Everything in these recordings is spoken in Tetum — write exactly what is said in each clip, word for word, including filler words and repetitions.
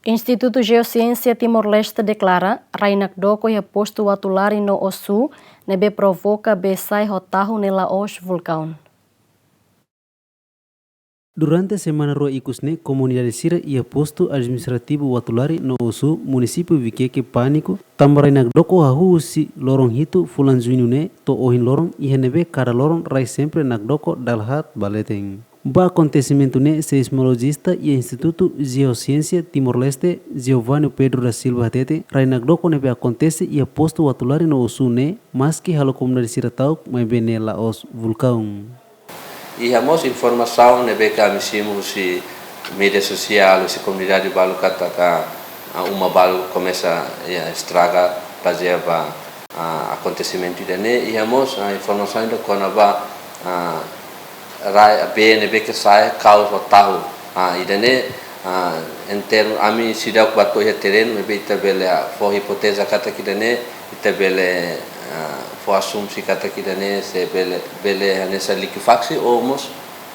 Institutu Jeosiénsia Timor-Leste deklara rai nakdoko iha postu Uatulari no Osu ne'ebé provoka bee sai ho tahu ne'e la'ós vulkaun. Durante semana rua ikus ne'e, komunidade sira iha postu administrativu Uatulari no Osu, munisípiu Viqueque pániku, tanba rai nakdoko hahú husi loron hitu fulan Juñu ne'e to'o ohin loron, iha ne'ebé kada loron rai sempre nakdoko dala haat ba leten. Ba akontesimentu ne'e, seismolojista iha Institutu Jeosiénsia Timor-Leste, Giovanni Pedro da Silva hatete, rai nakdoko ne'ebé akontese iha postu Uatulari no Osu ne'e, maski halo komunidade sira ta'uk, maibé ne'e la'ós vulkaun. Iha mós informasaun ne'ebé ke ami simu husi média sosiál, husi komunidade balu katak, ah, uma balu komesa, ya, estraga, bazeia ba, ah, akontesimentu ida-ne'e. Iha mós, ah, informasaun ida kona-ba, ah, rai, bee ne'ebé ke sai, kaus ho tahu. Ah, ida-ne'e, ah, en termu ami seidauk bá to'o iha terrenu, maibé ita bele, ah, fó hipóteze katak ida-ne'e, ita bele, ah, fó asumsi katak ida-ne'e sei bele, bele hanesan likuifaksi ou mós,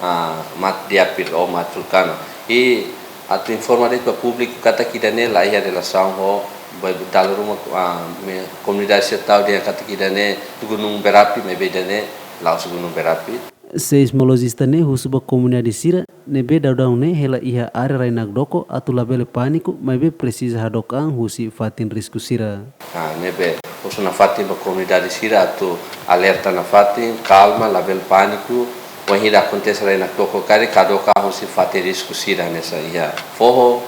ah, mate-diapir ou mate vulkanu. I atu informa de'it ba públiku katak ida-ne'e la iha relasaun ho, ba, dala ruma, ah, ami komunidade sira ta'uk dehan katak ida-ne'e gunung berapi, maibé ida-ne'e la'ós gunung berapi. Seismolojista ne'e husu ba komunidade sira ne'ebé daudaun ne'e hela iha área rai nakdoko atu labele pániku, maibé presiza hadook an husi fatin risku sira. Ah, ne'ebé husu nafatin ba komunidade sira atu alerta nafatin, kalma, labele pániku, wainhira akontese rai nakdoko karik hadook an husi fatin risku sira hanesan iha foho,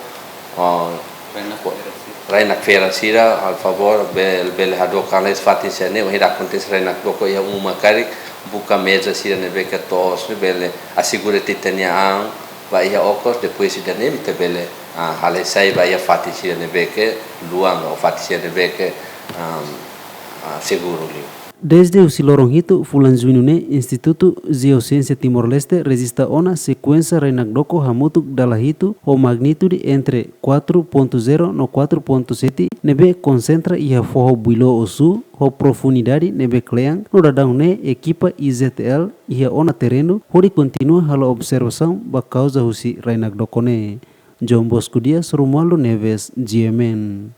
ah, rai nakfera sira, al favor, bel-, bele hadook an lai fatin sira-ne'e, wainhira akontese rai nakdoko iha uma karik, buka meza sira ne'ebé ke toos, ne'e bele asegura tiha ita-nia an ba iha okos, depois ida-ne'e ita bele, ah, halai sai ba iha fatin sira ne'ebé ke luan ou fatin sira ne'ebé ke, ah, ah, seguru liu. Dezde husi loron hitu fulan Juñu ne'e, Institutu Jeosiénsia Timor-Leste rejista ona sekuénsia rai nakdoko hamutuk dala hitu ho magnitude entre quatro ponto zero no quatro ponto sete, ne'ebé konsentra iha foho Builo Osu, ho profundidade ne'ebé kle'an, no daudaun ne'e ekipa I Z L iha ona terrenu, hodi kontinua halo observasaun ba kauza husi rai nakdoko ne'e. João Bosco Dias, Romualdo Neves, G M N.